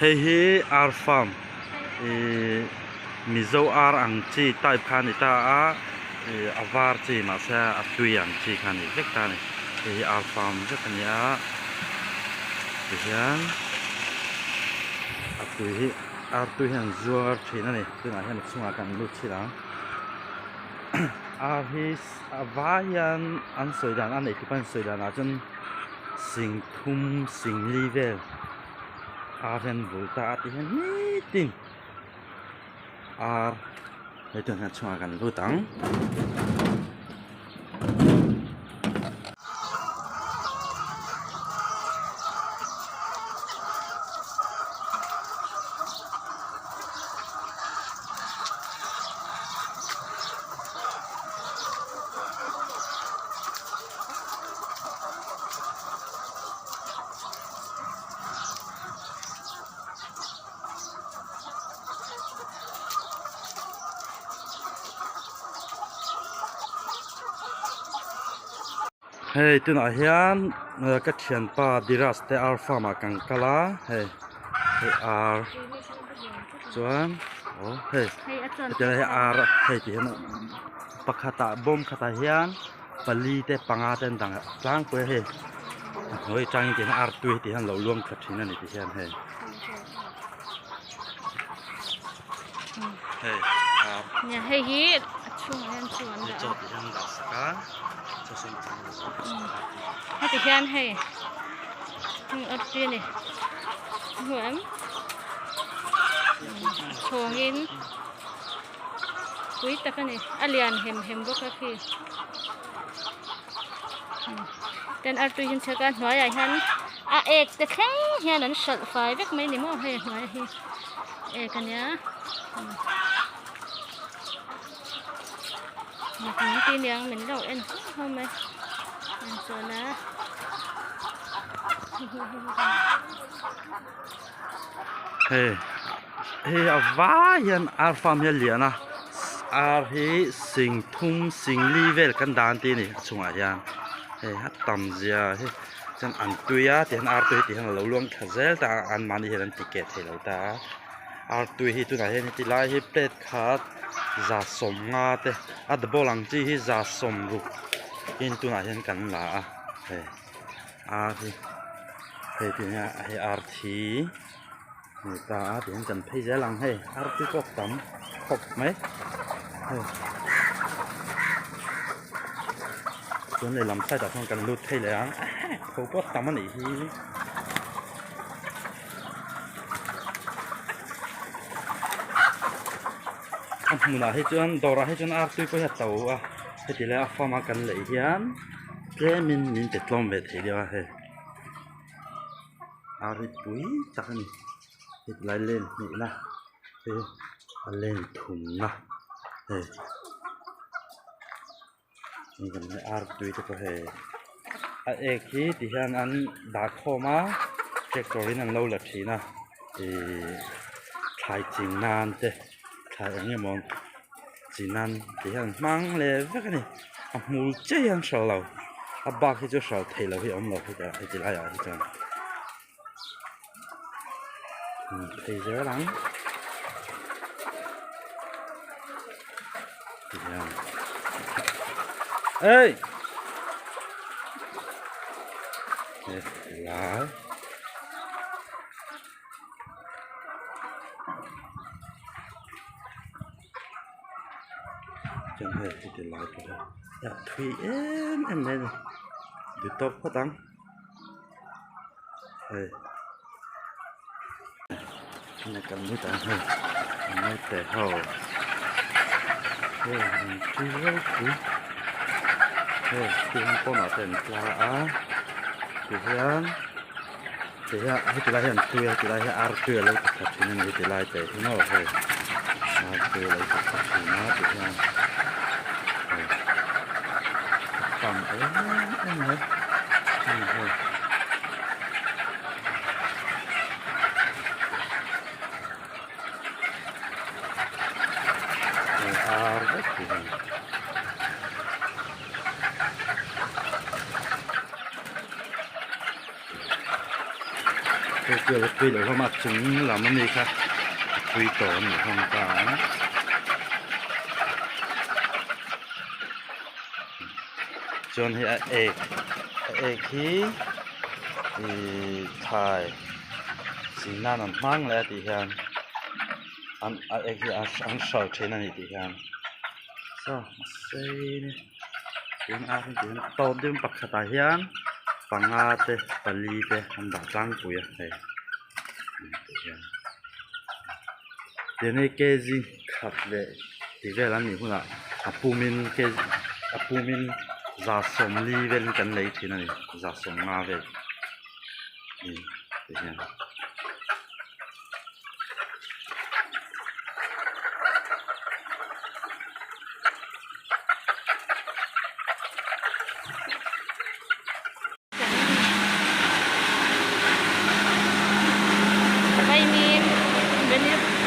Hei hi ar farm ihh mizo ar ang chi type kha a ni ta a ih a var chi mahse a tui ang chi kha a ni vek ta a ni hei hi ar farm vek a ni a tihian a tui hi ar tui hian an zuar thin a ni tunah hian a chhungah kan lut chhin ang ar hi a vai hian an sawi dan a neih tih pawh an sawi danah chuan singthum singli vel ar hian bul ta a tih hian nitin ar hei tunah hian chhungah kan lut ang. Hei tunah hian ka thianpa Dheeraj te ar farm ah kan kal a hei hei ar chuan aw hei hetiang hi ar hei ti hian pakhatah bawm khatah hian pali te panga te an dang tlangpui a hei a hnuai atangin ti hian ar tui ti hian a lo luang thla thin a ni ti hian hei hei ar nia hei hi a chhungah hian chu an dah a chaw ti hian an dah sak a chaw sawn heti hian hei heng ar tui a ni hmu em a chhawngin pui tak a ni a lian hem hem bawk a khi ten artui hi an chhek a hnuaiah hian a ek te thleng hian an hralh fai vek mai a ni maw hei a hnuai hi ek a nia min ti niang min lo en hlawm hlawm mai an chuan a Hei hei a vai hian ar farm hi a lian a ar hi sing thum sing li vel kan dan tih a ni a chungah hian hei a tam zia hi chuan an tui a tihian ar tui hi tihian a lo luang thla zel ta a anmahni hian an ti keh thei lo ta a ar tui hi tunah hian heti lai hi plate khat za sawmnga te a double ang chi hi za sawmruk in tunah hian kan la a hei. Ar hi hei ti hian hei ar thi ni ta a tihian kan phei zel ang hei ar te pawh tam khawp mai hei chuan lehlam side ah chuan kan lut phei leh ang tho pawh tam a nih hi. A hmunah hi chuan dawrah hi chuan ar tui pawh hi a to a heti lai a farm a kan lei hian. Tlemin min pe tlawm ve thei deuh a hei a ri pui tak a ni hetlai len hnihna te a len thumna hei ar tui te pawh hei a ek hi ti hian an dah khawm a tractor in an lo la thin a ihh thlai chin nan te thlai eng emaw. Chi nan ti hian an hmang leh vek a ni a hmul chiah hian hral lo a bak hi chu hral theih loh hi a awm lo hetah heti laiah hi chuan phei zel ang tihian ei helai. Chuan hei heti lai pawh hi a thui em em mai a ni duh tawk phawt ang hei hei kan lut ang hei naute ho hei an thi ropui hei tihian pawnah te an tla a tihian. Ti hian heti lai hian tui a heti lai hi ar tui a lo ti tha thin a ni heti lai te hi maw hei ar tui a lo ti tha thin a ti hian hei a tam em em mai a ni hei. Hei ar vek ti hian. Tui a tui loh hlawm a chung lam ami kha a tui tawh a ni hlawm ta a. Chuan hei a ek a ek hi ihh thlai chin nan an hmang leh a tih hian an a ek hi an hralh thin a ni tih hian saw a sei a ni tin a tawp deuh pakhatah hian panga te pali te an dah tlangpui a hei tih hian tin hei kg khat leh tih vel an nih hunah a pumin kg a pumin 40 velin kan lei thin a ni 150 vel ti hian. Vaimim vanilla.